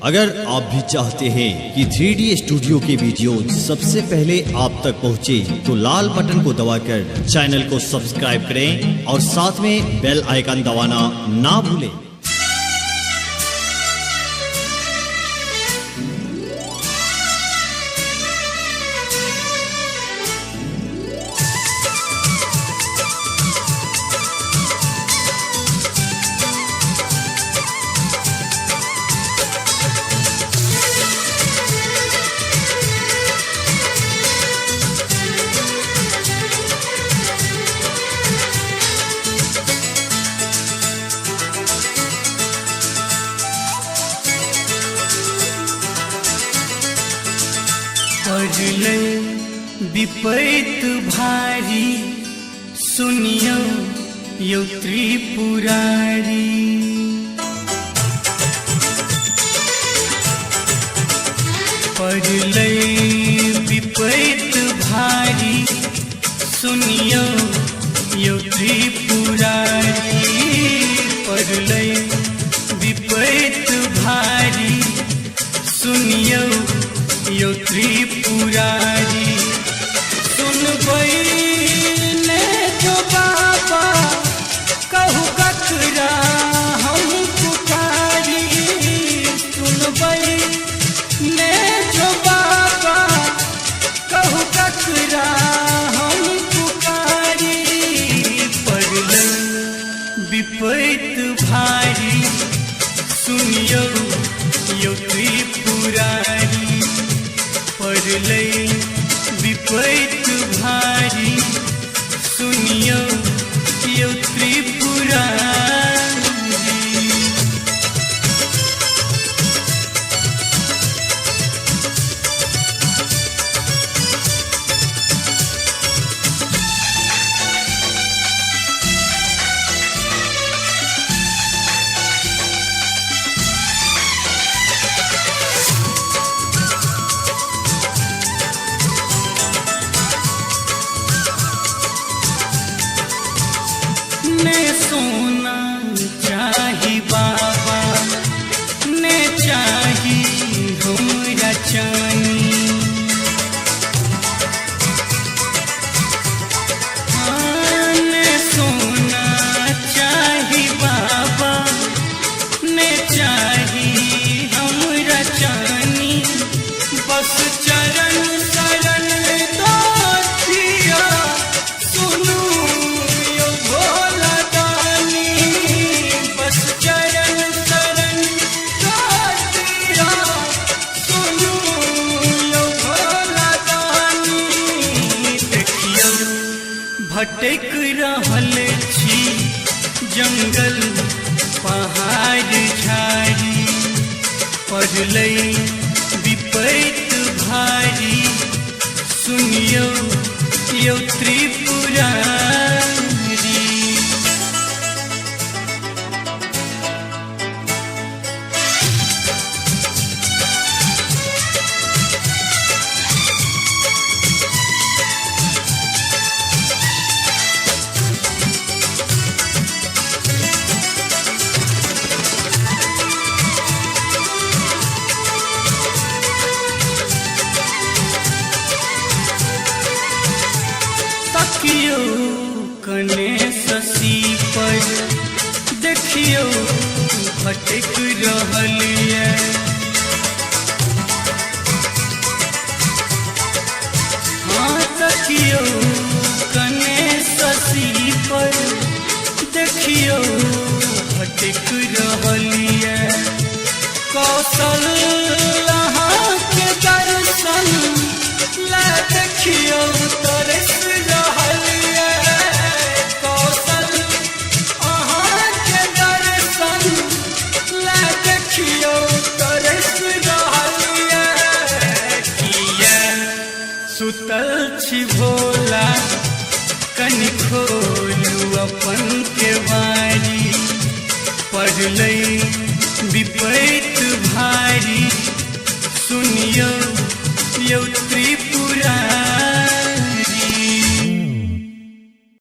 अगर आप भी चाहते हैं कि 3D स्टूडियो के वीडियो सबसे पहले आप तक पहुंचे, तो लाल बटन को दबाकर चैनल को सब्सक्राइब करें और साथ में बेल आइकन दबाना ना भूलें। पड़लै विपैत भारी, सुनियौ यौ त्रिपुरारी। पड़लै विपैत भारी, सुनियौ यौ त्रिपुरारी। पड़लै विपैत भारी, सुनियौ यौ त्रिपुरारी। सुनबै ने जो बाबा कहू ककरा हम पुकारी। सुनबै ने जो बाबा कहू ककरा हम पुकारी। पड़लै विपैत भारी, सुनियौ यौ त्रिपुरारी। पड़लै विपैत भारी, सुनियौ यौ त्रिपुरारी। ने सोना चाही बाबा, ने चाही हमरा चानी। हाँ, ने सोना चाही बाबा, ने चाही हमरा चानी। बस चरण शरण दोथिया, सुनू यो भोला दानी। बस चरण शरण दोथिया, सुनू यो भोला दानी। देखियौ भटक रहल छी जंगल पहाड़ झाड़ी। पड़लै विपैत भारी, सुनियौ यौ त्रिपुरारी। तकियौ कने शशि पर, देखियौ भटक रहल ये। हाँ, तकियौ कने शशि पर, देखियौ भटक रहल ये। कौशल अहाँके दर्शन ला देखियौ तरस रहल ये। कौशल अहाँके दर्शन ला देखियौ तरस रहल ये। किया सुतल छी भोला, कनि खोलू अपन केवारी। पड़लै विपैत भारी, सुनियौ यौ त्रिपुरारी।